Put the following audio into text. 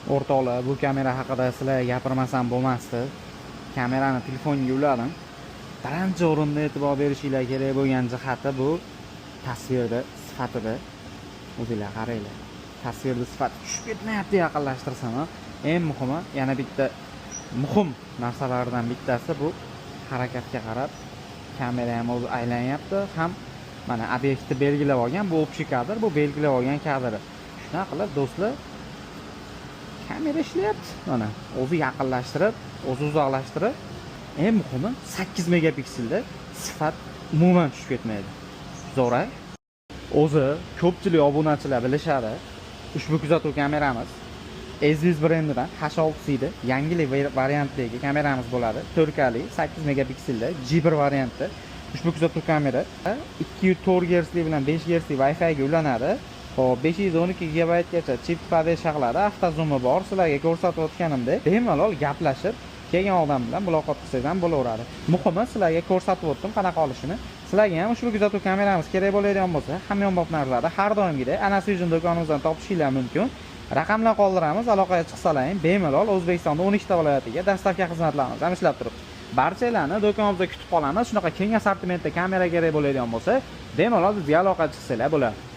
O'rtoqlar, bu kamera haqida sizlarga gapirmasam bo'lmasdi. Kamerani telefonga uladim. Birinchi o'rinda e'tibor berishinglar kerak bo'lgan jihati bu tasvirda sifatida. O'zinglar qaranglar. Tasvirda sifati tushib ketmayapti yaqinlashtirsam ham. Eng muhimi, yana bitta muhim narsalardan bittasi bu harakatga qarab kamera ham o'zi aylanyapti, ham mana obyektni belgilab olgan, bu общий kadr, bu belgilab olgan kadri. Shunaqa qilib, do'stlar, kamera ishlayapti. Mana o'zi yaqinlashtirib, o'zi uzoqlashtirib, eng muhimi 8 megapikselda sifat umuman tushib ketmaydi. Zo'r, a? O'zi ko'pchilik obunachilar bilishadi. Ushbu kuzatuv kameramiz EZVIZ brendidan H6 edi. Yangilik variantdagi kameramiz bo'ladi. 4K li 8 megapikselda G1 variantda. Ushbu kuzatuv kamera 2.4 Hz bilan 5 Hz Wi-Fi ga ulanadi. Xo'p, 512 gigabaytgacha chip поддержка qiladi. Avtozumi bor. Sizlarga ko'rsatib o'tganimdek, bemalol gaplashib, kelgan odam bilan muloqot qilsangiz ham bo'laveradi. Muhimi, sizlarga ko'rsatib o'tdim qanaqa olishini. Sizlarga ham ushbu kuzatuv kameramiz kerak bo'ladigan bo'lsa, hamyonbop narxlarda har doimgidek Anas Vision do'konimizdan topishinglar mumkin. Raqamlar qoldiramiz, aloqaga chiqsalaring, bemalol O'zbekistonda 12 ta viloyatiga доставка xizmatlarimiz ham ishlab turibdi. Barchalarni do'konimizda kutib qolamiz. Shunaqa keng assortimentda kamera kerak bo'ladigan bo'lsa, bemalol bizga aloqaga chiqsanglar bo'ladi.